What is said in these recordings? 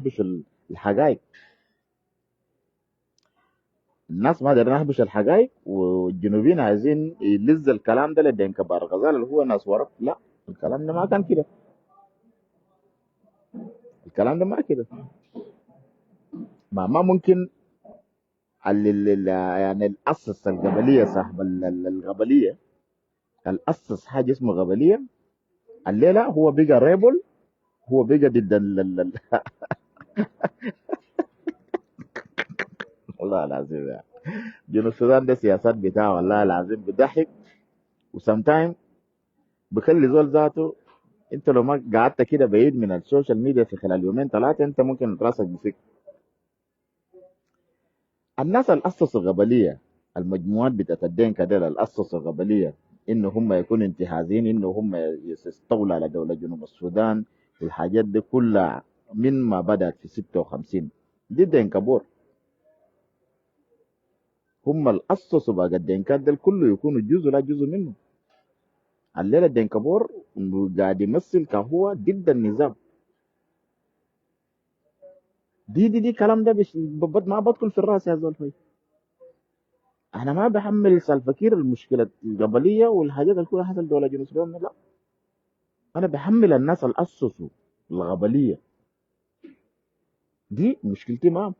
يهبشوا الحقائق. الناس ما دايرين يهبشوا الحقائق، والجنوبيين عايزين يلز الكلام ده لدينكا بار غزال اللي هو ناس ورق. لا، الكلام ده ما كان كده، الكلام ده ما كده. ما ممكن اللي يعني الأسس القبلية، صاحب القبلية الأسس حاجة اسمه قبلية، الليلة هو بقى rebel، هو بقى ضد والله العظيم يا جنوب السودان ده سياسات بتاعه والله العظيم بيضحك، و sometime بخلي زول ذاته. انت لو ما قعدت كده بعيد من ال social media في خلال يومين ثلاثة انت ممكن راسك بفك. الناس اللي اسسوا القبلية، المجموعات بتاعت الدينكا ديل اللي اسسوا القبلية انه هم يكونوا انتهازين، انه هم يستولوا على دولة جنوب السودان والحاجات دي كلها من ما بدأت في 56 دي دينكا بور، هم اللي اسسوا باقي الدينكات ديل كله يكونوا جزء لا جزء منه. الليلة دينكا بور قاعد يمثل كهو ضد النظام. دي دي دي كلام ده بش ما بدخل في الراس يا زول. هوي انا ما بحمل سلفكير المشكلة القبلية والحاجات اللي كلها حصل دولة جنوب السودان، لا، انا بحمل الناس اللي اسسوا القبلية دي مشكلتي معهم.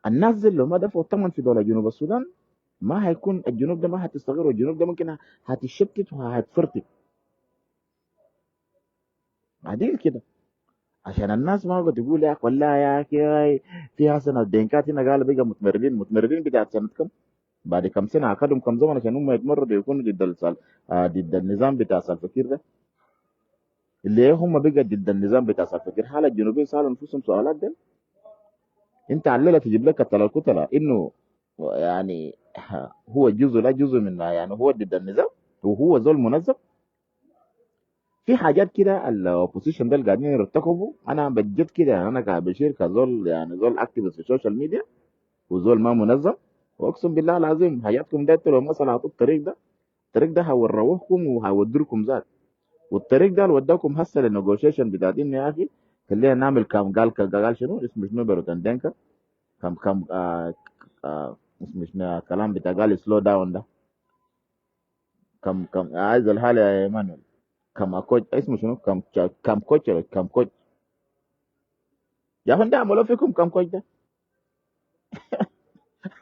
الناس دي لو ما دفعوا الثمن في دولة جنوب السودان ما هيكون الجنوب ده ما هتستقر، والجنوب ده ممكن هتشتت وهتفرتك عديل كده. عشان الناس ما بقى تقول يا اخي والله يا اخي في سنة الدينكات هنا قالوا بقى متمردين، متمردين بتاعت سنة كم؟ بعد كم سنة اخذهم كم زمن عشان هم يتمردوا يكونوا ضد ضد النظام بتاع سلفكير ده، اللي هم بقى ضد النظام بتاع سلفكير. حال الجنوبيين سالوا انفسهم سؤالات ده. انت عللة تجيب لك الكتلة الكتلة انه يعني هو جزء لا جزء من، يعني هو ضد النظام وهو زول منظم. في حاجات كده ال opposition ده اللي قاعدين يرتكبوا، انا بجد كده انا كبشير كزول يعني زول activist في ال social media وزول ما منظم، واقسم بالله العظيم حاجاتكم ده لو مثلا عطوا الطريق ده، الطريق ده هوروكم وهودركم ذات، والطريق ده اللي وداكم هسه لل negotiation بتاعت انه يا اخي خلينا نعمل كم قال قال شنو اسمه شنو بروتندنكا كم كم اسمه شنو كلام بتاع قال slow down ده كم كم عايز الحالة يا ايمانويل كم كوتش اسمه شنو كم كم كوتش ولا كم كوتش يا فندم عملوا فيكم كم كوتش ده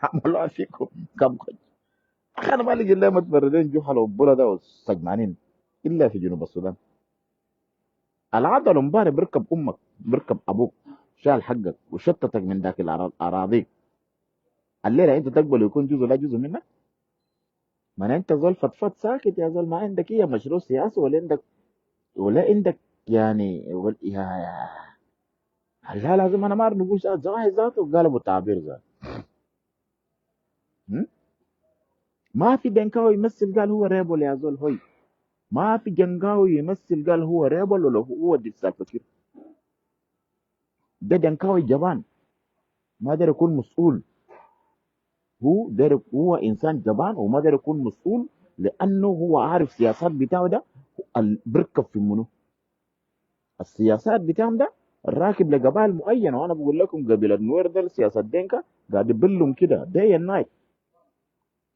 عملوا فيكم كم كوتش. اخي انا ما لقيت لهم متمردين جحل وبولا ده والسجمانين الا في جنوب السودان. العضل امبارح بركب امك بركب ابوك شال حقك وشتتك من داخل اراضيك. الليلة انت تقبل يكون جزء لا جزء منك؟ ما انت زول فضفض ساكت يا زول، ما عندك ايه مشروع سياسي ولا عندك ولا عندك يعني يا لا لازم انا ما اعرف نقول زواهي ذاته قالوا التعبير ذاته. ما في دنكاوي يمثل قال هو rebel يا زول هوي، ما في جنقاوي يمثل قال هو rebel ولا هو ضد سلفكير. ده دنكاوي جبان ما داير يكون مسؤول، هو داير هو انسان جبان وما داير يكون مسؤول لانه هو عارف سياسات بتاعه ده بركب في منو السياسات بتاعهم ده الراكب لقبائل معينة. وانا بقول لكم قبيلة نوير ده سياسة دينكا قاعد يبلهم كده day and night.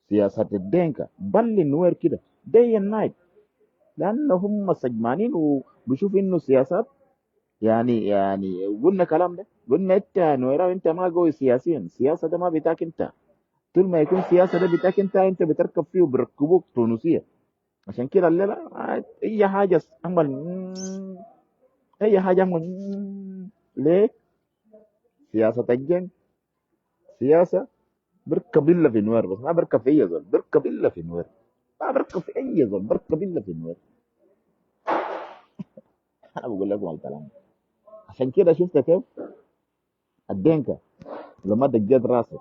سياسة الدينكا بل النوير كده day and night لانه هم سجمانين وبيشوف انه السياسات يعني قلنا كلام ده، قلنا انت نويراوي انت ما قوي سياسيا، السياسة ده ما بتاعك انت، طول ما يكون سياسة ده بتاعك انت انت بتركب فيه وبركبوك تونسية. عشان كده الليلة اي حاجة عمل اي حاجة عمل ليه؟ سياسة الجن سياسة بركب الا في نوير، بس ما بركب في اي زول، بركب الا في نوير، ما بركب في اي زول، بركب الا في نوير. انا بقول لكم الكلام عشان كده. شفت كيف الدينكا لما دقيت راسك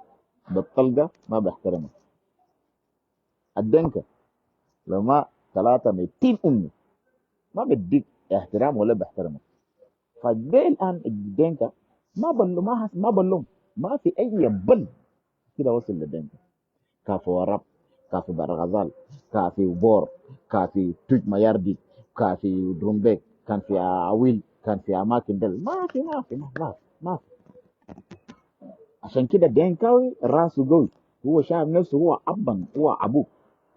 بالطلقه ما بيحترمك. الدينكا لما 300 امي ما بديك احترام ولا بيحترمك. فدي الان الدينكا ما بلو ما بلوم، ما في اي بل كده وصل للدينكا. كافي ورب، كافي برغزال، كافي بور، كافي توج مياردي، كافي درومبيك، كان في عويل، كان في اماكن دل، ما في ما في ما في ما في. عشان كده دينكاوي راسه قوي، هو شايف نفسه هو ابا، هو ابوك،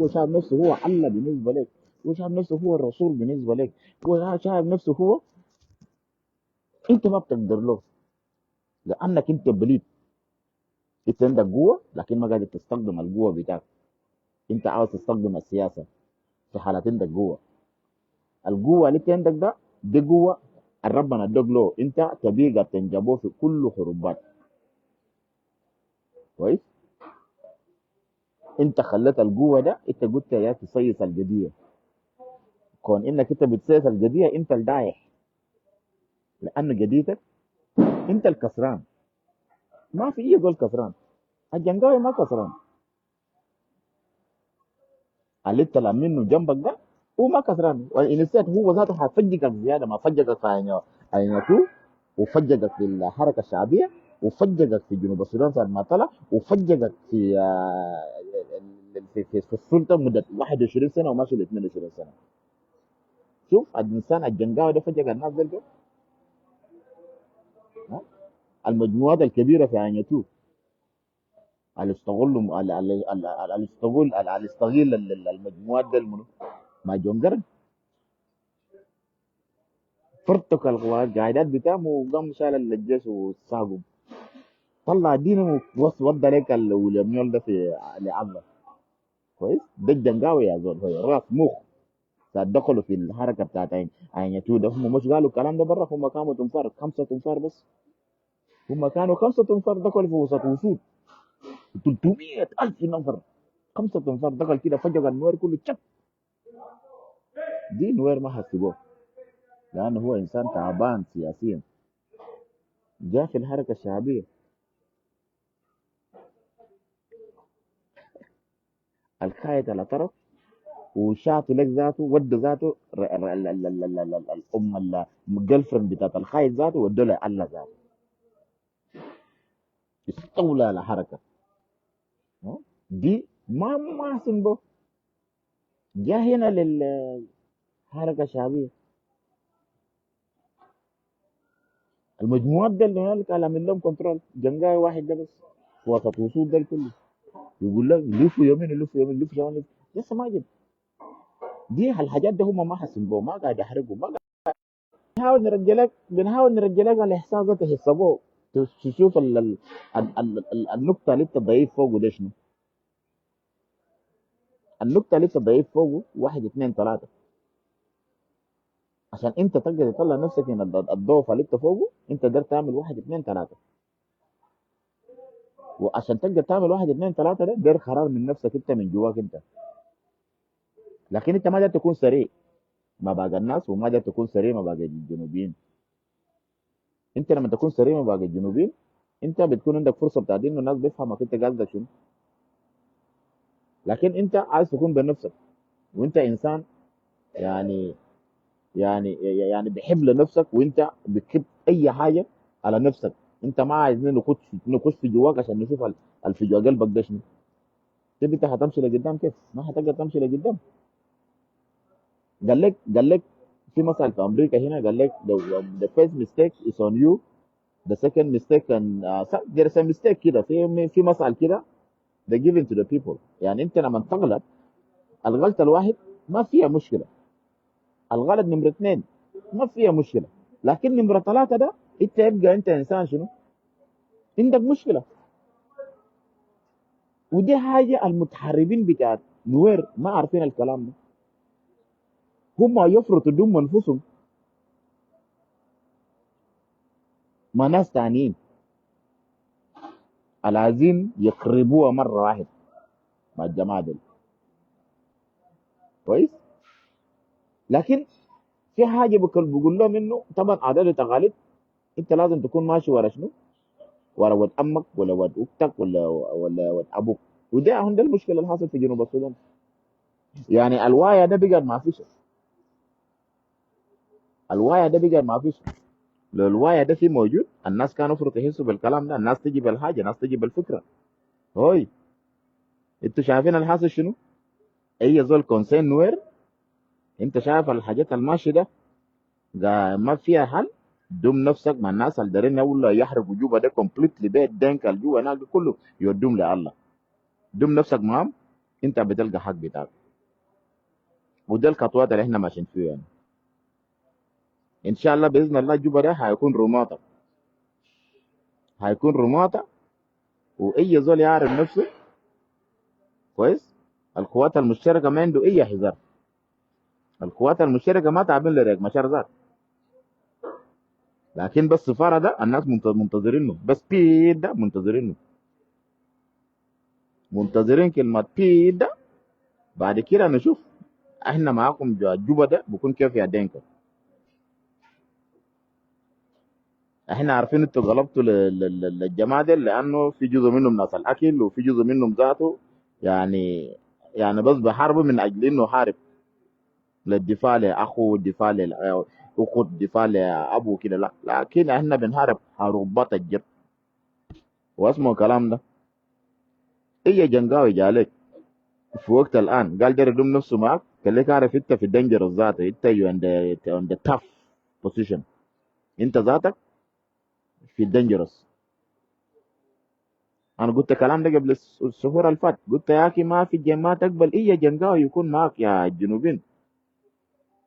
هو شايف نفسه هو الله بالنسبة لك، هو شايف نفسه هو الرسول بالنسبة لك، هو شايف نفسه هو، انت ما بتقدر له لانك انت بليد. انت عندك قوة لكن ما قادر تستخدم القوة بتاعك. انت عاوز تستخدم السياسة في حالات عندك قوة. القوة اللي انت عندك ده دي قوة ربنا ادوك له، انت تبيقى تنجبوه في كل حروبات. كويس؟ انت خليت القوة ده، انت قلت يا تسيس القضية. كون انك انت بتسيس القضية انت الدايح، لانه قضيتك انت الكسران. ما في اي زول كسران، الجنقاوي ما كسران، اللي انت منه جنبك ده هو ما كسران. وإن هو ذاته حيفجقك زيادة، ما فجقك في عينته، وفجقك في الحركة الشعبية، وفجقك في جنوب السودان ساعة ما طلع، وفجقك في في في, في السلطة مده 21 سنة وماشي ل 22 سنة. شوف الانسان الجنقاوي ده فجق الناس دول، ها؟ المجموعات الكبيرة في عينته اللي استغلوا اللي استغل اللي استغل المجموعات دي منو؟ ما جون قرن فرتك القاعدات بتاعهم وقام شال الجيش وساقهم، طلع دينهم وودى لك الوليميول ده في لعله. كويس؟ ده الجنقاوي يا زول، هو راس مخ. دخلوا في الحركة بتاعت عين ده، هم مش قالوا الكلام ده برا، هم كانوا تنفار، 5 تنفار بس، هم كانوا 5 تنفار دخلوا في وسط وسود 300,000 نفر، 5 تنفار دخل كده فجر النوير كله تشك. دي نوير ما حسبوه لانه هو انسان تعبان سياسيا، جاء في الحركة الشعبية الخايت على طرف وشاط لك ذاته ود ذاته الام الجيرل بتاعت الخايت ذاته ودوا له الله ذاته، استولى على حركة دي ما حسن به. جاء هنا للحركة الشعبية المجموعات دي اللي هنالك على من لهم كنترول جنجاي واحد ده بس وسط وصول ده كله يقول لك لفوا يمين لفوا يمين لفوا شمال لسه ما جد. دي الحاجات دي هم ما حاسين بهم، ما قاعد يحرقوا، ما قاعد بنحاول نرجلك، بنحاول نرجلك على الاحساس ده تحسبوه، تشوف النقطة اللي انت ضعيف فوقه ده شنو، النقطة اللي انت ضعيف فوقه 1 2 3، عشان انت تقدر تطلع نفسك من الضعف اللي انت فوقه، انت قدرت تعمل 1 2 3، وعشان تقدر تعمل 1 2 3 ده دير قرار من نفسك انت من جواك انت. لكن انت ما قدرت تكون سريع ما باقي الناس، وما قدرت تكون سريع ما باقي الجنوبيين. انت لما تكون سريع ما باقي الجنوبيين انت بتكون عندك فرصة بتاعت انه الناس بيفهمك انت قصدك شنو. لكن انت عايز تكون بنفسك، وانت انسان يعني يعني يعني بحب لنفسك، وانت بتكب اي حاجة على نفسك، انت ما عايزين نخش في جواك عشان نشوف في جوا قلبك ده شنو. طيب انت هتمشي لقدام كيف؟ ما هتقدر تمشي لقدام. قال لك في مثل في امريكا هنا، قال لك the first mistake is on you, the second mistake and there is a mistake كده، في مثل كده they given to the people. يعني انت لما تغلط الغلطة الواحد ما فيها مشكلة، الغلط نمره 2 ما فيها مشكلة، لكن نمره 3 ده انت يبقى انت انسان شنو؟ عندك مشكلة. ودي حاجة المتحربين بتاعت نوير ما عارفين الكلام ده، هم يفرطوا دم انفسهم مع ناس تانيين العايزين يقربوها مرة واحد مع الجماعة دي. كويس؟ لكن في حاجة بقول لهم انه طبعا عادات وتقاليد انت لازم تكون ماشي ورا شنو؟ ورا ود امك ولا ود اختك ولا ود ابوك. وده هم ده المشكلة اللي حصلت في جنوب السودان. يعني الوايا ده بقى ما فيش، الوايا ده بقى ما فيش. لو الوايا ده في موجود الناس كانوا المفروض يحسوا بالكلام ده، الناس تجي بالحاجة، الناس تجي بالفكرة. هوي انتوا شايفين الحاصل شنو؟ اي زول كونسين نوير انت شايف الحاجات الماشية ده ما فيها حل. دم نفسك مع الناس اللي دارين ولا يحرقوا جوبا ده completely، بيت دينكا الجوا هناك كله يودوم لله. دم نفسك معهم، انت بتلقى حق بتاعك. وده الخطوات اللي احنا ماشيين فيها يعني. ان شاء الله باذن الله جوبا ده هيكون رماطه، هيكون رماطه، واي زول يعرف نفسه كويس. القوات المشتركة ما عنده اي حذر، القوات المشتركة ما تعبين لريك مشار ذات، لكن بس السفارة ده الناس منتظرينه، بس بيد ده منتظرينه، منتظرين كلمة بيد ده. بعد كده نشوف احنا معاكم جوبا ده بكون كيف يا دينكا. احنا عارفين انتوا غلبتوا للجماعة دي، لانه في جزء منهم ناس الاكل، وفي جزء منهم ذاته يعني بس بحاربوا من اجل انه حارب للدفاع لاخوه، والدفاع لاخت، الدفاع لابوه كده. لا، لكن احنا بنحارب حروبات الجد. واسمه الكلام ده اي جنقاوي جالك في وقت الان قال داير يدوم نفسه معك، قال لك عارف انت في ال danger ذاته، انت you on the tough position، انت ذاتك في ال dangerous. انا قلت الكلام ده قبل الشهور اللي فات، قلت يا اخي ما في ما تقبل اي جنقاوي يكون معك يا الجنوبين.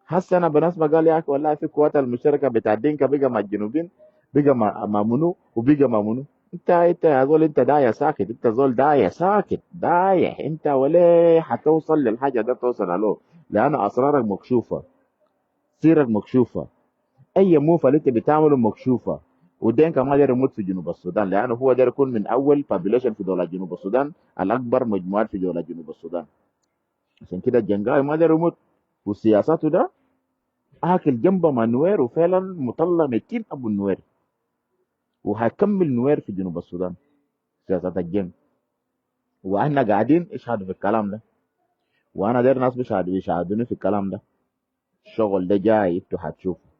هسه انا بنسمع قال يا اخي والله في قوات المشتركة بتاع الدينكا بقى مع الجنوبين، بقى مع منو وبقى مع منو. انت يا زول، انت دايع ساكت، انت زول دايع ساكت، دايع انت، ولا حتوصل للحاجة ده توصل له، لان اسرارك مكشوفة، سيرك مكشوفة، اي move اللي انت بتعمله مكشوفة. ودينكا ما داير يموت في جنوب السودان، لانه هو داير يكون من اول population في دولة جنوب السودان، الاكبر مجموعات في دولة جنوب السودان. عشان كده الجنقاوي ما داير يموت، وسياساته ده اكل جنبه مع نوير، وفعلا مطلع 200 ابو النوير، وهيكمل نوير في جنوب السودان سياسات الجن. واحنا قاعدين اشهدوا في الكلام ده، وانا داير ناس بيشهدوا يشهدوني في الكلام ده. الشغل ده جاي، انتوا هتشوفوا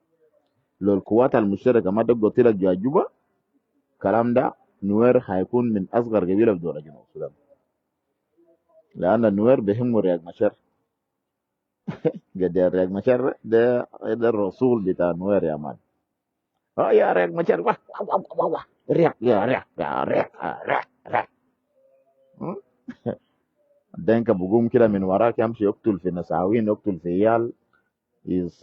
لو القوات المشتركة ما دقوا طلق جوا جوبا، الكلام ده نوير هيكون من اصغر قبيلة في دولة جنوب السودان، لان النوير بيهموا رياض مشار. قد رياض مشار ده الرسول بتاع نوير يا مان. يا رياض مشار، واه واه واه واه، رياض يا رياض يا رياض رياض رياض. دينكا بقوم كده من وراك يمشي يقتل في نساوين، يقتل في عيال،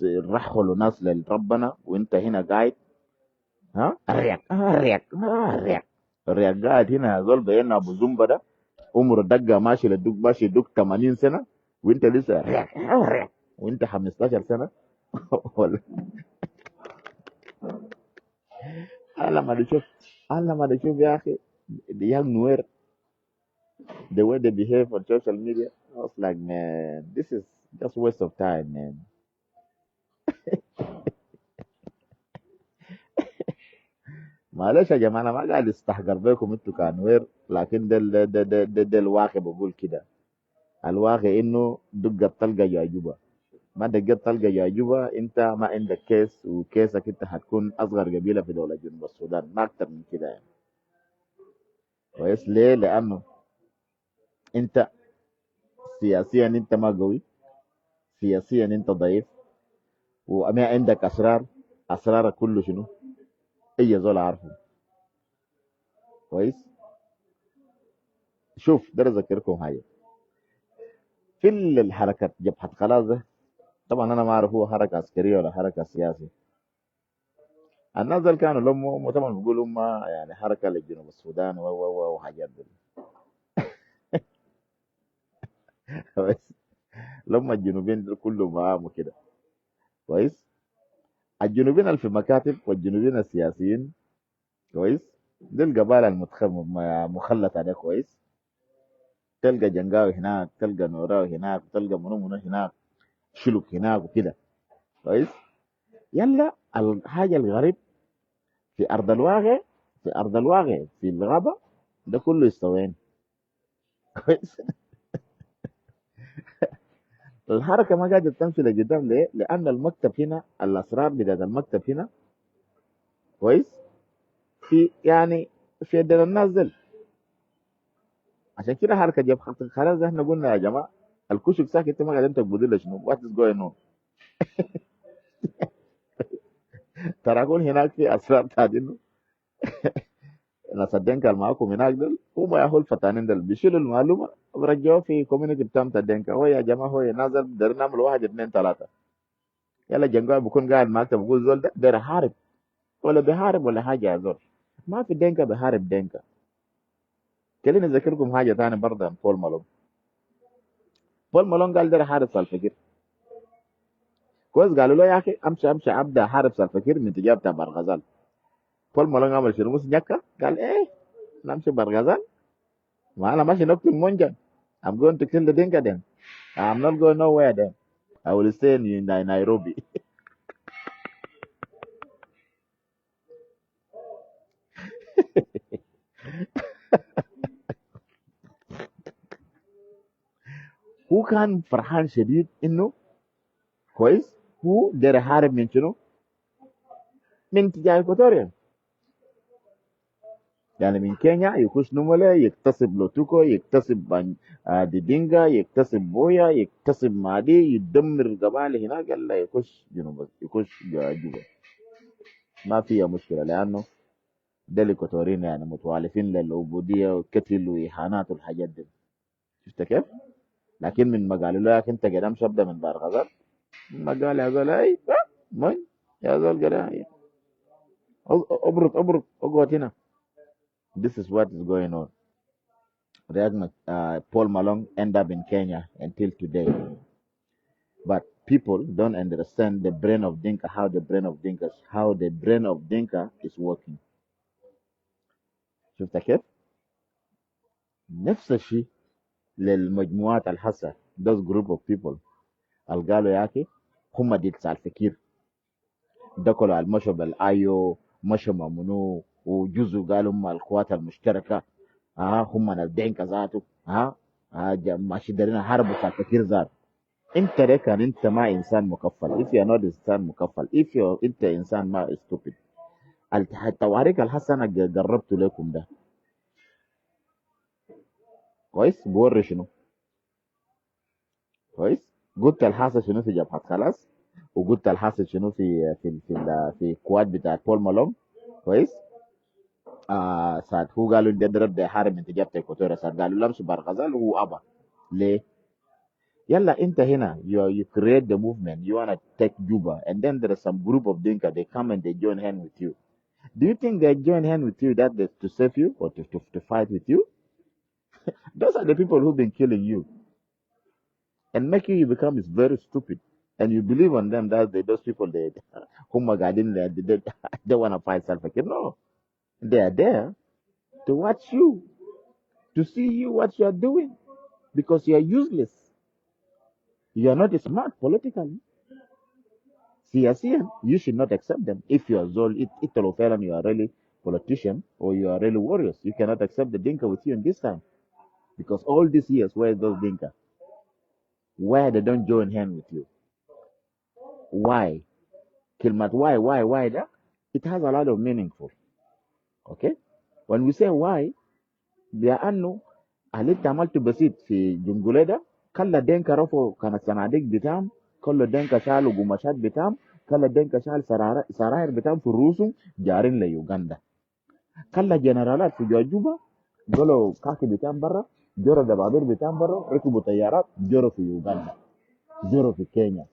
يرحلوا ناس لربنا، وانت هنا قاعد ها الرياض الرياض الرياض الرياض قاعد هنا يا زول. بين ابو زومبا ده عمره دقه ماشي للدق، ماشي يدق 80 سنة، وانت لسه رياض رياض، وانت 15 سنة. ولا انا لما نشوف، انا لما نشوف يا اخي the young Nuer the way they behave on social media, I was like, man, this is just waste of time, man. معلش يا جماعة، انا ما قاعد استحقر بكم انتوا كانوير، لكن ده الواقع بقول كده. الواقع انه دق الطلقة يا جوبا، ما دقت طلقه يا جوبا انت ما عندك case، و case ك انت حتكون اصغر قبيلة في دولة جنوب السودان، ما اكتر من كده يعني. كويس؟ ليه؟ لانه انت سياسيا انت ما قوي، سياسيا انت ضعيف، وما عندك اسرار. اسرارك كله شنو؟ اي زول عارفه. كويس؟ شوف ده اذكركم حاجة في الحركات جبهة خلاص ده، طبعا انا ما اعرف هو حركة عسكرية ولا حركة سياسية. الناس اللي كانوا لهم طبعا بيقولوا هم يعني حركة لجنوب السودان و و و وحاجات دي. بس لما الجنوبيين دول كلهم معاهم وكده. كويس؟ الجنوبيين اللي في المكاتب والجنوبيين السياسيين، كويس، دي القبائل المخلطة ده. كويس؟ تلقى جنقاوي هناك، تلقى نوراوي هناك، تلقى منو منو هناك، شلوك هناك وكده. كويس؟ يلا الحاجة الغريب في أرض الواقع، في أرض الواقع في الغابة ده كله يستوين. كويس؟ الحركة ما قاعدة تمشي لقدام. ليه؟ لأن المكتب هنا، الأسرار بتاعت المكتب هنا، كويس، في يعني في يدنا الناس دل. عشان كده حركة جبهة خلاص احنا قلنا يا جماعة الكشك ساكت، انت ما قاعدين تقبضوا لي شنو؟ What is going on؟ تراكون هناك في اسرار بتاعت انه ناس الدنكا اللي معاكم هناك دول هم يا هو الفتانين دول بيشيلوا المعلومه ورجعوه في community بتاعهم بتاع الدنكا. هو يا جماعه، هو نازل دايرين نعمل واحد اثنين ثلاثه. يلا جنقاوي بيكون قاعد معاك، بقول زول ده داير يحارب ولا بيحارب ولا حاجه. يا زول، ما في دينكا بيحارب دينكا. خليني اذكركم حاجه ثانيه برضه عن بول مالون. بول مالون قال داير يحارب سالفكير. كويس، قالوا له يا اخي امشي امشي ابدا حارب سالفكير من تجاه بتاع برغزال. بول مالون عمل شنو؟ مش نكه قال ايه نمشي برغزال، ما انا ماشي نقتل مونجان. I'm going to kill the Dinka then. I'm not going nowhere then. I will stay in Nairobi. هو كان فرحان شديد انه كويس هو داير يحارب من شنو؟ من تجاه اكواتوريا، يعني من كينيا يخش نمولة، يغتصب لوتوكو، يغتصب ديدينجا، يغتصب بويا، يغتصب مادي، يدمر قبائل هناك. يلا يخش جنوب، يخش جوبا، ما فيها مشكلة، لأنه ده الإكواتوريين يعني متوالفين للعبودية والقتل وإهانات والحاجات دي. شفت كيف؟ لكن من ما قالوا له يا أخي أنت قدام شبدة من بار غزال، ما قال يا زول أي من يا زول قال ابرك ابرك اقعد هنا. This is what is going on. Riek Paul Malong end up in Kenya until today. But people don't understand the brain of Dinka, how the brain of Dinka, how the brain of Dinka is working. شفت كيف؟ نفس الشيء للمجموعات الحسة، those group of people اللي قالوا يا أخي هم دي سالفكير، ده كله المشوا بالايو، مشوا مع منو، وجزء قالوا هم القوات المشتركة، هم الدينكا ذاته، ماشي دارين حربوا سالفكير ذاته. انت ده كان انت ما انسان مكفل. If you are not انسان مكفل، if you انت انسان ما stupid. التواريخ الحسنة انا جربته لكم ده كويس، بوري شنو كويس. قلت الحاصل شنو في جبهة خلاص، وقلت الحاصل شنو في كواد بتاع بول مالون. كويس، ساعة هو قالوا ده ضرب ده حارب من تجاه اكواتوريا، ساعة قالوا لمس بارغزال وهو ابى ليه؟ يلا انت هنا you create the movement, you wanna take Juba, and then there is some group of Dinka, they come and they join hand with you. Do you think they join hand with you that they, to save you or to fight with you? Those are the people who've been killing you and making you become is very stupid, and you believe on them that they, those people, they هم قاعدين they wanna fight Salva Kiir. No, they are there to watch you, to see you what you are doing, because you are useless. You are not smart politically. سياسيا you should not accept them. If you are زول إنت لو فعلا you are really politician or you are really warriors, you cannot accept the Dinka with you in this time, because all these years, where is those Dinka? Why they don't join hand with you? Why? كلمة why why why ده it has a lot of meaningful. Okay, when we say why، لأنه اللي انت عملته بسيط في جنجولي ده خلى دينكا رفعوا كانت صناديق بتاعهم، كل دينكا شالوا قماشات بتاعهم، خلى دينكا شال سراير بتاعهم في رؤوسهم جارين ليوغندا، خلى جنرالات في جوبا قالوا كاكي بتاعهم برا، جروا دبابير بتاعهم برا، ركبوا طيارات جروا في يوغندا، جروا في كينيا.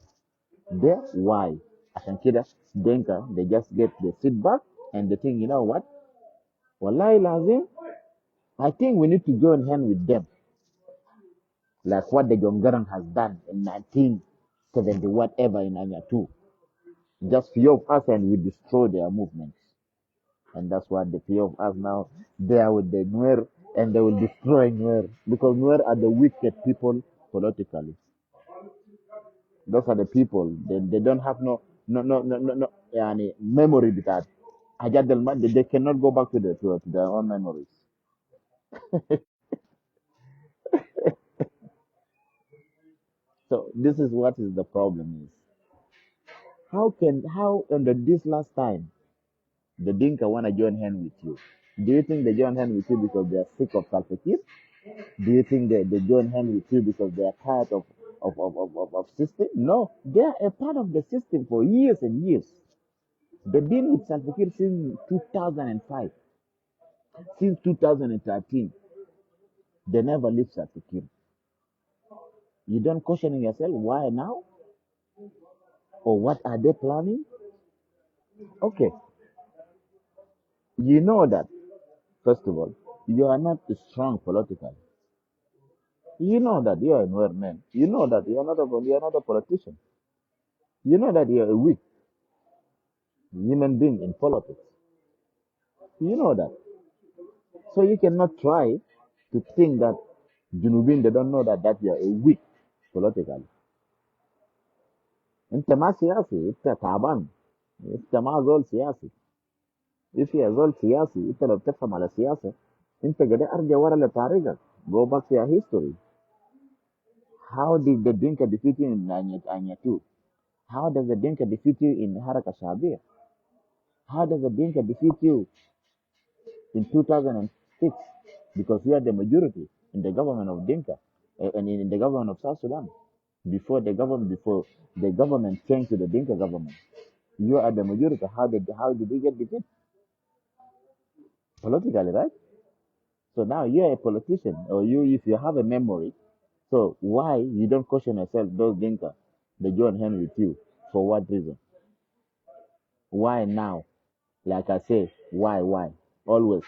ده why. عشان كده دينكا they just get the sit back and they think, you know what، والله لازم I think we need to join hand with them, like what the John Garang has done in 1970 whatever in Anya 2. Just few of us and we destroy their movements. And that's what the few of us now, they are with the Nuer and they will destroy Nuer, because Nuer are the wicked people politically. Those are the people, they don't have no يعني memory بتاعت حاجات they cannot go back to their own memories. So this is what is the problem is. How in the this last time the Dinka wanna join hand with you? Do you think they join hand with you because they are sick of Salva Kiir? Do you think they join hand with you because they are part of system? No, they are a part of the system for years and years. They've been with Salva Kiir since 2005, since 2013. They never leave Salva Kiir. You don't questioning yourself why now or what are they planning? Okay, you know that first of all, you are not strong politically. You know that you are a Nuer man. You know that you are not a politician. You know that you are a weak human being in politics. You know that. So you cannot try to think that جنوبيين they don't know that you are a weak politically. انت ما سياسي، انت تعبان، انت ما زول سياسي. If you زول سياسي، انت لو بتفهم على السياسة، انت قاعد ارجع ورا لتاريخك. Go back to your history. How did the Dinka defeat you in Anya 2? How does the Dinka defeat you in حركة شعبية? How does the Dinka defeat you in 2006? Because you are the majority in the government of Dinka and in the government of South Sudan. Before the government changed to the Dinka government, you are the majority. How did you get defeated? Politically, right? So now you are a politician, or you if you have a memory. So why you don't question yourself? Those Dinka, they join hand with you for what reason? Why now? Like I say, why? Always.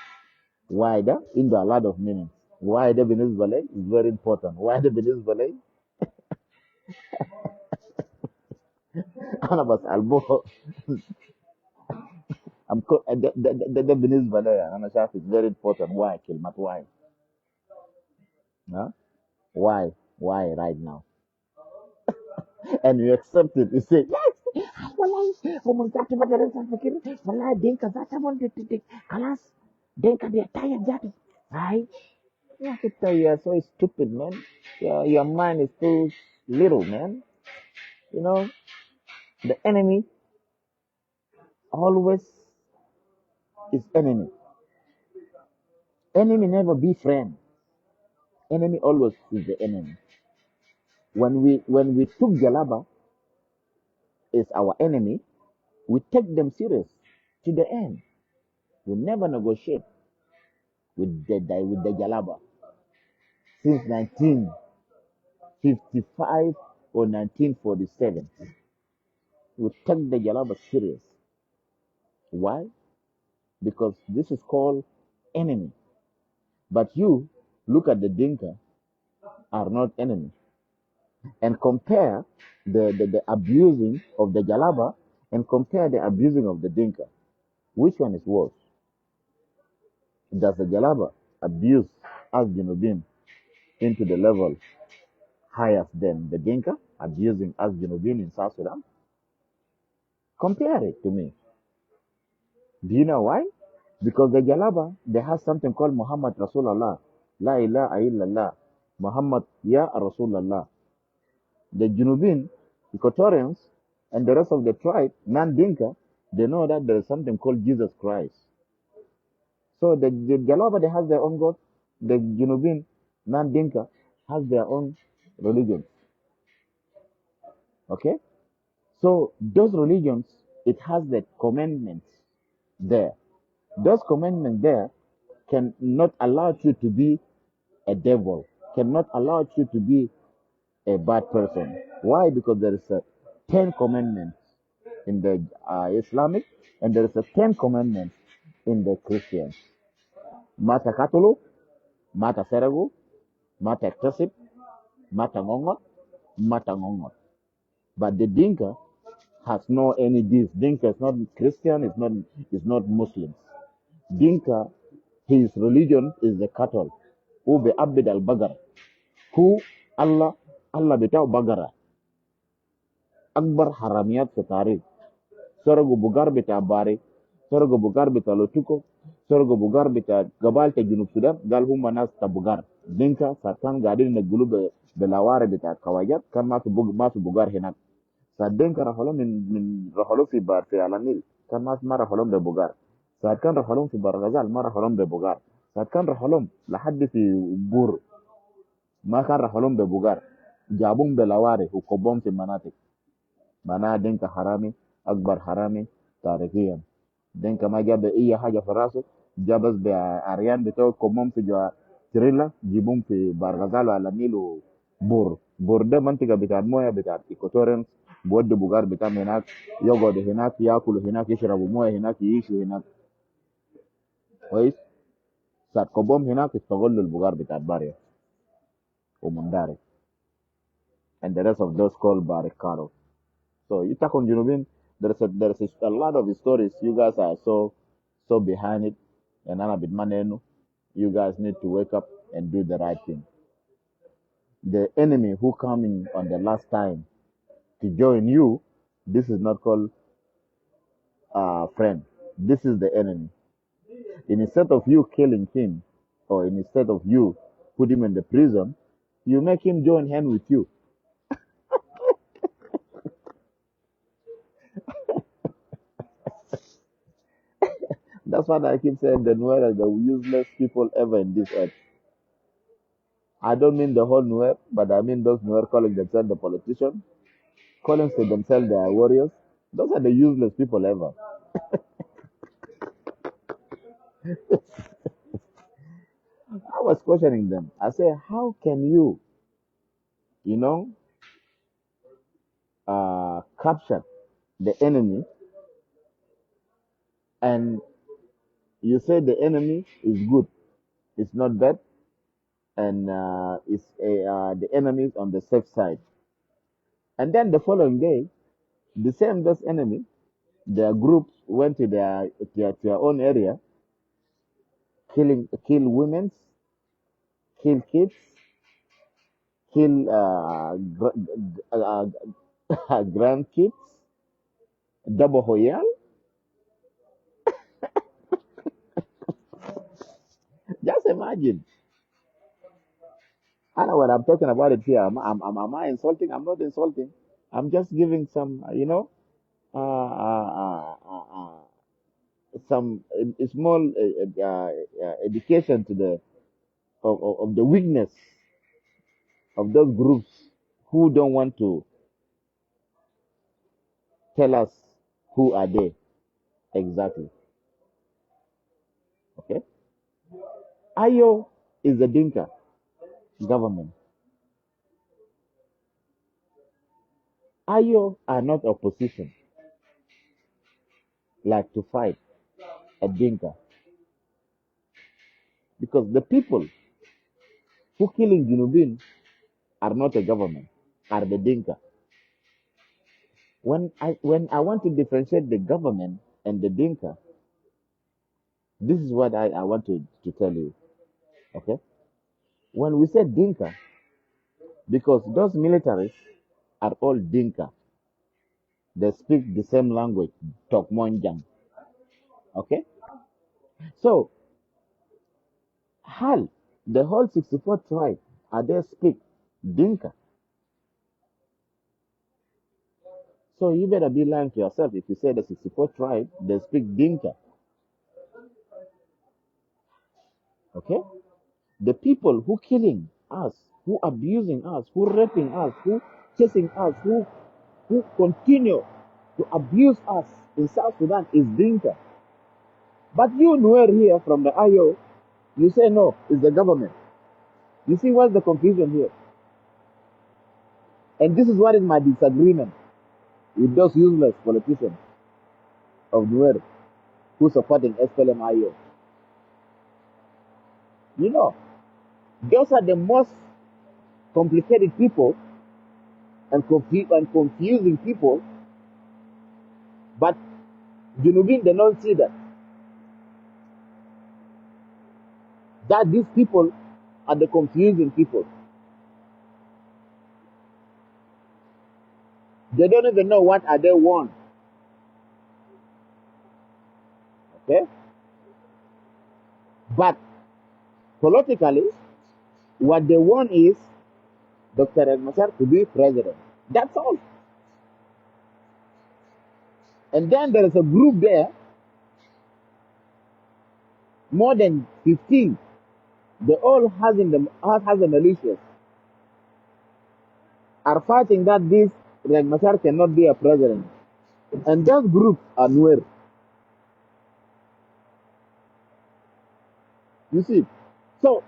Why ده عنده a lot of meanings. Why ده بالنسبة لي is very important. Why ده بالنسبة لي أنا بسأل به ده بالنسبة لي يعني أنا شايف it's very important. Why كلمة why؟ Huh? Why right now? And you accept it. You say yes. والله هم ذاتي بدل فكر والله دينكا ذاتهم خلاص دينكا they are tired ذاتي. Right? Yeah, I tell you are so stupid, man. Your mind is too little, man. You know, the enemy always is enemy. Enemy never be friend. Enemy always is the enemy. When we took Jalaba as our enemy, we take them serious to the end. We never negotiate with the Jalaba since 1955 or 1947. We take the Jalaba serious. Why? Because this is called enemy. But you look at the Dinka are not enemy and compare the abusing of the Jalaba and compare the abusing of the Dinka. Which one is worse? Does the Jalaba abuse us جنوبيين into the level higher than the Dinka abusing us جنوبيين in South Sudan? Compare it to me. Do you know why? Because the Jalaba, they have something called محمد رسول الله. لا إله إلا الله. محمد يا رسول الله. The جنوبيين, Equatorians, and the rest of the tribe, non-Dinka, they know that there is something called Jesus Christ. So the Jalaba, they have their own God. The جنوبيين, non-Dinka, has their own religion. Okay? So those religions, it has the commandments there. Those commandments there cannot allow you to be a devil, cannot allow you to be a bad person. Why? Because there is a 10 commandments in the Islamic and there is a 10 commandments in the Christian. ما تكتلوا, ما تسرقوا, ما تغتصب, ما تنغنغ, ما تنغنغ. But the Dinka has no any this. Dinka is not Christian, is not Muslim. Dinka, his religion is the cattle. هو بيعبد البقر. هو الله الله بتاعه بقرة. أكبر حراميات في التاريخ. سرقوا بقر بتاع باري، سرقوا بقر بتاع لوتوكو، سرقوا بقر بتاع قبائل جنوب السودان. قال هم ناس تاع بقر. دينكا كان قاعدين ينقلوا بلواري بتاع كواجات، كان ما في بقر هناك. فالدينكا رحلوا من رحلوا في بار في أعالي النيل، كان ما رحلوا ببقر. ساعة كان رحلهم في بر غزال ما رحلهم ببقر. ساعة كان رحلهم لحد في بور ما كان رحلهم ببقر، جابهم بلواري وكبهم في مناطق. معناها دينكا حرامي، أكبر حرامي. تاريخيا دينكا ما جاب اي حاجه في راسه، جاب بس بعريان بتوع كمهم في جوا تريلا جيبهم في بارغزال وعلى النيل وبور. بور ده منطقه بتاعت مويه بتاعت Equatorians، بودوا بقار بتاعهم هناك، يقعدوا هناك، ياكلوا هناك، يشربوا مويه هناك، يعيشوا هناك. كويس. ساعة كبهم هناك استغلوا البقار بتاعت باريا ومنداري and the rest of those called Bari cattle. So you talk on جنوبيين, there's a lot of stories. You guys are so so behind it, and أنا بتمنى إنه you guys need to wake up and do the right thing. The enemy who coming on the last time to join you, this is not called friend. This is the enemy. Instead of you killing him, or instead of you put him in the prison, you make him join hand with you. That's what I keep saying. The Nuer are the useless people ever in this earth. I don't mean the whole Nuer, but I mean those Nuer calling themselves the politicians, calling to themselves they are warriors. Those are the useless people ever. I was questioning them. I say, how can you, you know, capture the enemy and you say the enemy is good, it's not bad, and the enemy is on the safe side. And then the following day, the same those enemy, their groups went to their own area, kill women, kill kids, kill grandkids, double hoyal. Just imagine. I know what I'm talking about it here. Am I insulting? I'm not insulting. I'm just giving some, you know, some small education to the of the weakness of those groups who don't want to tell us who are they exactly. Okay, Ayo is the Dinka government. Ayo are not opposition like to fight a Dinka, because the people who killing Junubin are not a government, are the Dinka. When I want to differentiate the government and the Dinka, this is what I want to tell you. Okay? When we say Dinka, because those militaries are all Dinka. They speak the same language, Tokmonjang. Okay? So, Hal, the whole 64 tribe, are they speak Dinka? So you better be lying to yourself if you say the 64 tribe, they speak Dinka. Okay? The people who killing us, who abusing us, who raping us, who chasing us, who continue to abuse us in South Sudan is Dinka. But you Nuer here from the IO, you say no, it's the government. You see what's the confusion here? And this is what is my disagreement with those useless politicians of Nuer who supporting SPLM-IO. You know, those are the most complicated people and confusing people, but جنوبيين, they don't see that. That these people are the confusing people. They don't even know what are they want. Okay? But politically, what they want is Dr. Riek Machar to be president. That's all. And then there is a group there, more than 15. They all has in the all has the militias are fighting that this Riek Machar cannot be a president. And that group are Nuer. You see. So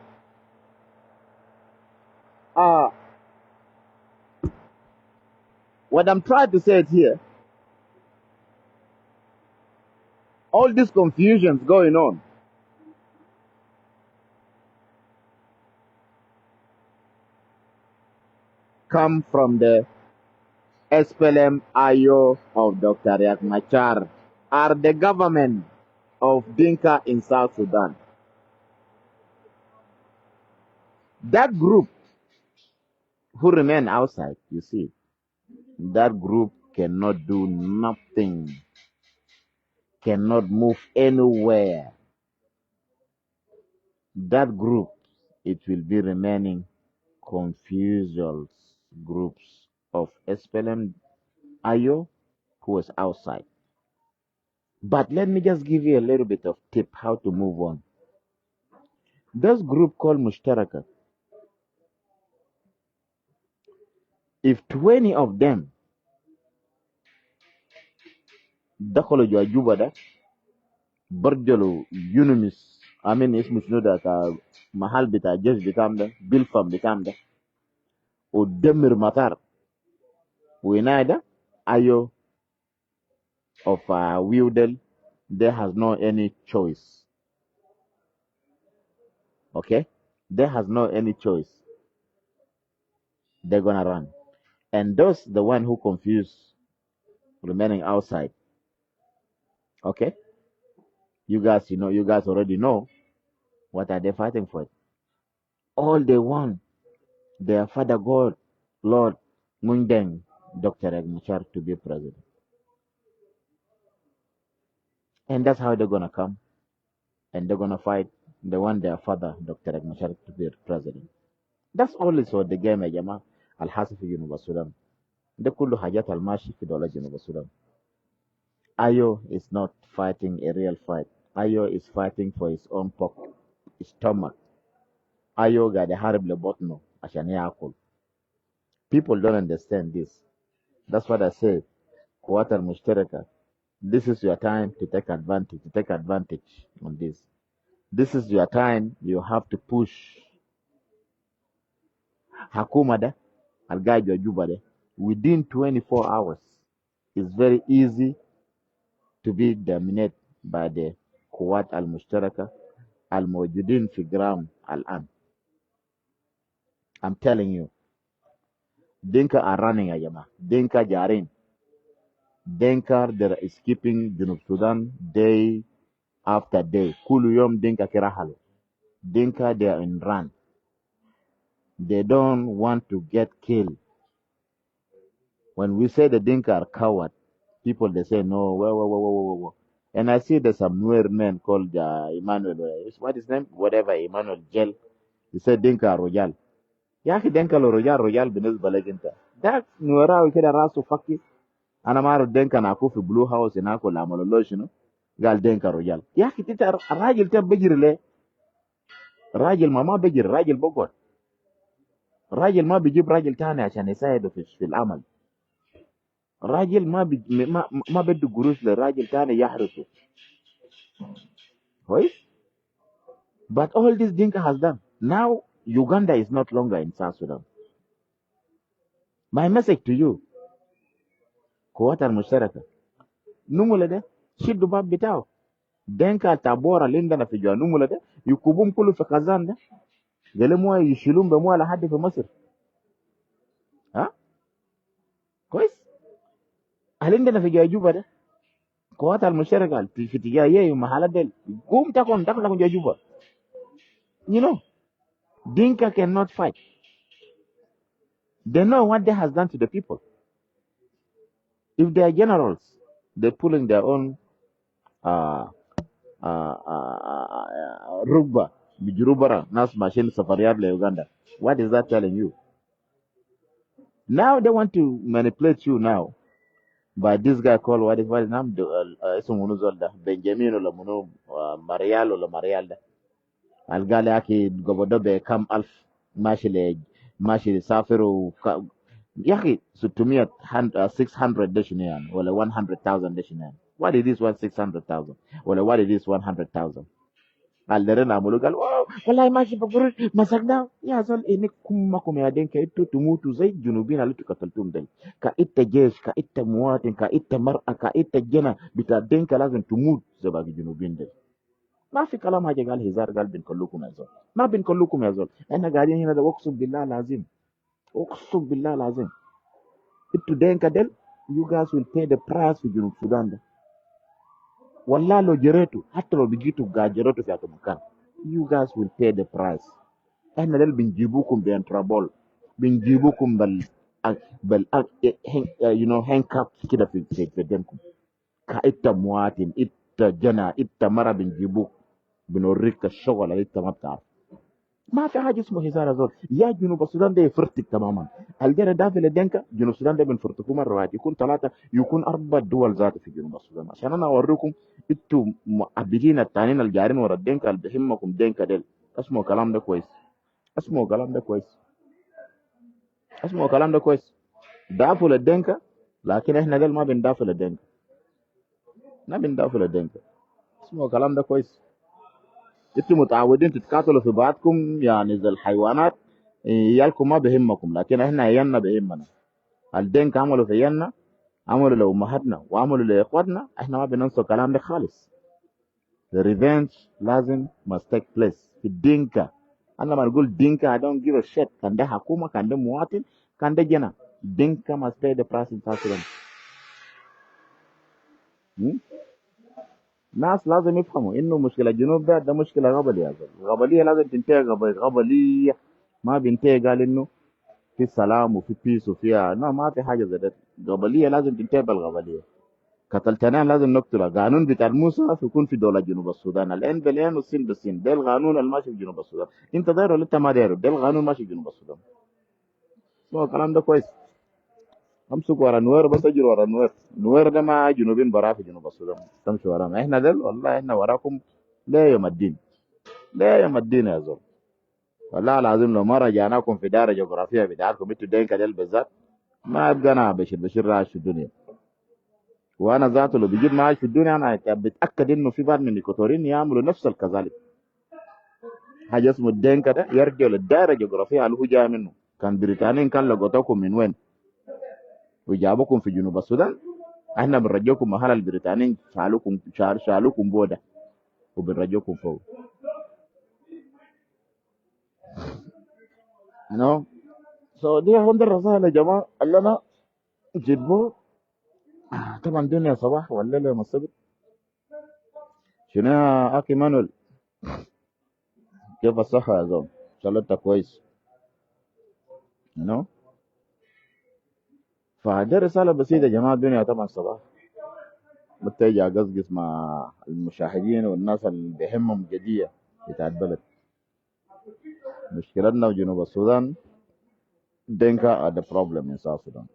what I'm trying to say it here, all these confusions going on come from the SPLM-IO of Dr. Riak Machar are the government of Dinka in South Sudan. That group who remain outside, you see, that group cannot do nothing, cannot move anywhere. That group, it will be remaining confused groups of SPLM-IO who was outside. But let me just give you a little bit of tip how to move on. This group called Mushtaraka, if 20 of them دخلوا جوا جوبا ده برجلوا يونمس امين اسمه شنو ده محل بتاع الجيش بتاعهم ده بيلفم بتاعهم ده ودمر مطار وهنا ده ايو of Wildel, there has no any choice. Okay? There has no any choice. They're gonna run. And those the one who confused remaining outside. Okay? You guys, you know, you guys already know what are they fighting for. All they want, their father God, Lord Mundeng, Dr. Riek Machar to be president. And that's how they're gonna come and they're gonna fight. They want their father, Dr. Riek Machar, to be president. That's all is what the game يا جماعة الحاصل في جنوب السودان. ده كله حاجات الماشي في دولة جنوب السودان. Ayo is not fighting a real fight. Ayo is fighting for his own pocket, stomach. Ayo قاعد يحارب لبطنه عشان ياكل. People don't understand this. That's what I say. قوات المشتركة. This is your time to take advantage. To take advantage on this. This is your time. You have to push. حكومة ده القاعد جوا جوبا ده within 24 hours. It's very easy to be dominated by the قوات المشتركة الموجودين في ground الآن. I'm telling you. Dinka are running يا جماعة. Dinka جارين. Dinka they're escaping جنوب السودان day after day. كل يوم دينكا كرحلوا. Dinka they are in run. They don't want to get killed. When we say the Dinka are coward, people they say no, whoa, whoa, whoa, whoa, whoa, whoa. And I see there's some Nuer man called Emmanuel, what is his name? Whatever, Emmanuel Gel. He said Dinka are رجال. يا أخي دينكا لو رجال رجال بالنسبة لك أنت. ده نوراوي كده راسه فكي. أنا ما أعرف دينكا ناكو في Blue House هناك ولا عملوا له شنو. قال دينكا رجال. يا أخي أنت الراجل ده بيجري ليه؟ راجل ما بيجري، راجل بقعد. راجل ما بيجيب راجل تاني عشان يساعده في العمل. راجل ما بي ما ما بده قروش لراجل تاني يحرسه. كويس؟ But all this Dinka has done. Now Uganda is not longer in South Sudan. My message to you, قوات المشتركة نمولة ده شدوا باب بتاعه دينكا تابورا اللي عندنا في جوا نمولة ده يكبوهم كله في خزان ده قال مويه يشيلون بمويه لحد في مصر. ها كويس؟ هل عندنا في جوا جوبا ده قوات المشتركة في تجاه يي ومحلات ديل قوم تاكم تاكل جوا جوبا. You know, Dinka cannot fight. They know what they has done to the people. If they are generals, they're pulling their own ركبة بيجروا برا ناس ماشيين سفريات لأوغندا. What is that telling you? Now they want to manipulate you now by this guy called what is name اسمه منو زول ده بنجامين ولا منو ماريال ولا ماريال ده قال يا اخي قبضوا بكم الف ماشي ل ماشي يسافر يا اخي 600، 600 ده شنو يعني؟ ولا 100,000 ده شنو يعني؟ What it is 1 600,000 ولا what it is 100,000؟ قال لنا عملوا، قال wow، والله ماشي بقول مسكناه يا زول. انكم يا دينكا انتوا تموتوا زي الجنوبيين اللي انتوا قتلتوهم ديل. كإنت جيش، كإنت مواطن، كإنت مرأة، كإنت جنى بتاع دينكا، لازم تموت زي باقي الجنوبيين ديل. ما في كلام حاجة. قال هزار، قال بنكلكم يا زول. ما بنكلكم يا زول. احنا قاعدين هنا ده، اقسم بالله العظيم، اقسم بالله العظيم، انتوا دينكا ديل you guys will pay the price في جنوب السودان ده. والله لو جريتوا، حتى لو بقيتوا قاعد جريتوا في هذا المكان، you guys will pay the price. احنا ديل بنجيبوكم بانترابول، بنجيبوكم بال handcuff كده في يدينكم. كإنت مواطن، انت جنى، انت مرة، بنجيبوك بنوريك الشغل اللي انت ما بتعرف. ما في حاجة اسمه هزار يا زول. يا جنوب السودان ده يفرتك تماما. الجنة دافع للدنكا، جنوب السودان ده بنفرتكم مرة واحدة، يكون ثلاثه، يكون اربع دول ذاته في جنوب السودان، عشان انا اوريكم انتوا معبدين التانيين الجارين ورا الدنكا اللي بيهمكم دينكا ديل. اسمعوا الكلام ده كويس، اسمعوا الكلام ده كويس، اسمعوا الكلام ده كويس. دافوا للدنكا، لكن احنا ديل ما بندافع للدنكا، ما بندافع للدنكا. اسمعوا الكلام ده كويس. انتوا متعودين تتقاتلوا في بعضكم يعني زي الحيوانات، عيالكم ما بهمكم، لكن احنا عيالنا بهمنا. الدينكا عملوا في عيالنا، عملوا لأمهاتنا وعملوا لإخواتنا. احنا ما بننسى الكلام ده خالص. The revenge لازم must take place في الدينكا. انا لما نقول دينكا، I don't give a shit، كان ده حكومة، كان ده مواطن، كان ده جنى، دينكا must pay the price in South Sudan. ناس لازم يفهموا انه مشكلة الجنوب ده مشكلة قبلية يا زول. قبلية لازم تنتهي. قبلية ما بينتهي. قال انه في سلام وفي peace وفيها، لا، ما في حاجة زي ده. قبلية لازم تنتهي بالقبلية. قتلتنا لازم نقتلها. قانون بتاع موسى يكون في دولة جنوب السودان، العين بالعين والسن بالسن. ده القانون الماشي في جنوب السودان. انت داير ولا انت ما داير، ده القانون ماشي في جنوب السودان. اسمعوا الكلام ده كويس. امسك ورا نوير، بس اجري ورا نوير. نوير ده ما جنوبين برا في جنوب السودان تمشي ورانا. احنا دل والله احنا وراكم لا يوم الدين، لا يوم الدين يا زول. والله العظيم لو ما رجعناكم في دائرة جغرافية بتاعتكم انتوا دينكا ديل بالذات، ما ابقى انا بشير بشير عايش في الدنيا. وانا ذاته لو بيجيب معاش في الدنيا، انا بتاكد انه في بعض من الايكواتوريين يعملوا نفس الكذلك. حاجة اسمه الدينكا ده يرجع للدائره الجغرافية اللي هو جاي منه. كان بريطانيين كان لقطوكم من وين وجابوكم في جنوب السودان، احنا بنرجوكم محل البريطانيين شالوكم، شالوكم بوده وبنرجوكم فوق. You know? So دي هم الرسائل يا جماعة اللي انا جيبوه. طبعا الدنيا صباح والليل يوم السبت. شنو يا اخي مانويل، كيف الصحة يا زول؟ ان شاء الله انت كويس. You know? فدي رسالة بسيطة يا جماعة. الدنيا طبعا صباح، بتيجي أقصقص مع المشاهدين والناس اللي بيهمهم قضية بتاع البلد. مشكلتنا في جنوب السودان، Dinka are the problem in South Sudan.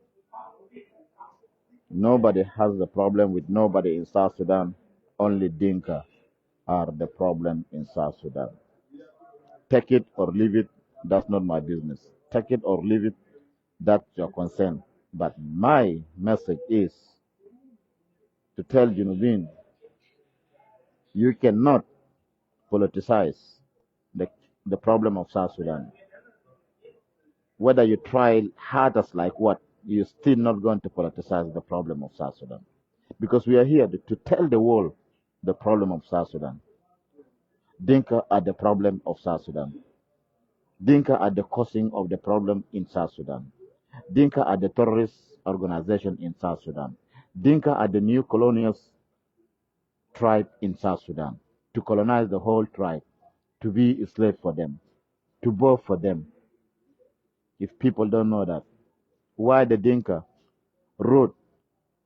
Nobody has the problem with nobody in South Sudan. Only Dinka are the problem in South Sudan. Take it or leave it, that's not my business. Take it or leave it, that's your concern. But my message is to tell جنوبيين, you cannot politicize the problem of South Sudan. Whether you try hard as like what, you're still not going to politicize the problem of South Sudan. Because we are here to tell the world the problem of South Sudan. Dinka are the problem of South Sudan. Dinka are the causing of the problem in South Sudan. Dinka are the terrorist organization in South Sudan. Dinka are the new colonial tribe in South Sudan, to colonize the whole tribe, to be a slave for them, to bow for them. If people don't know that, why the Dinka wrote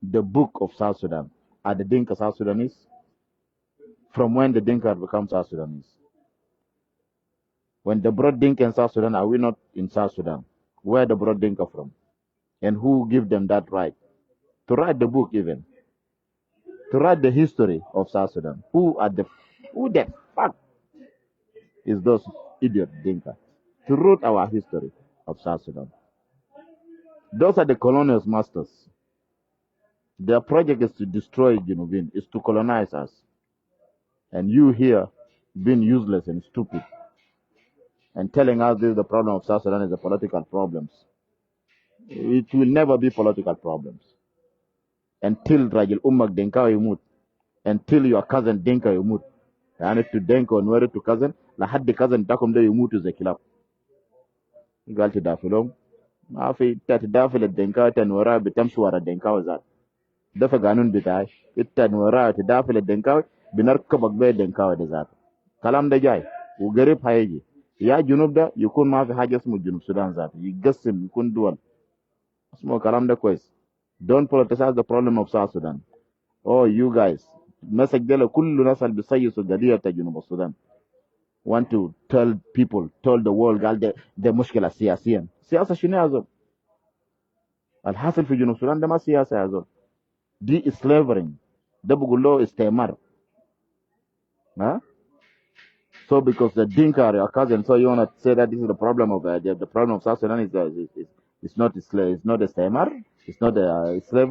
the book of South Sudan? Are the Dinka South Sudanese? From when the Dinka have become South Sudanese? When they brought Dinka in South Sudan, are we not in South Sudan? Where they brought Dinka from? And who give them that right? To write the book even. To write the history of South Sudan. Who the fuck is those idiot Dinka? To wrote our history of South Sudan. Those are the colonial masters. Their project is to destroy جنوبيين, is to colonize us. And you here being useless and stupid and telling us this is the problem of South Sudan is the political problems. It will never be political problems until راجل أمك دينكاوي يموت, until your cousin دينكا يموت. يعني to دينكا ونوير to cousin لحد cousin بتاعكم ده يموتوا زي كلاب. قال تدافع لهم، ما في، انت تدافع للدينكاوي، انت نوراء بتمشي ورا الدينكاوي ذات. ده في قانون بتاعي، انت نوراء تدافع للدينكاوي بنركبك بيه الدينكاوي ده ذاته. الكلام ده جاي وقريب هيجي. يا جنوب ده يكون ما في حاجه اسمه جنوب السودان ذاته، يتقسم يكون دول. اسمه الكلام ده كويس. Don't politicize the problem of South Sudan. Oh, you guys, message ده لكل الناس اللي بيسيسوا القضيه بتاع جنوب السودان. Want to tell people, tell the world قال ده مشكله سياسيا. سياسه شنو يا زول؟ الحاصل في جنوب السودان ده ما سياسه يا زول، دي slavery، ده بقول له استعمار. ها. So because the Dinka are your cousin, so you wanna say that this is the problem of the problem of South Sudan is not slave, it's not استعمار, it's not a slavery.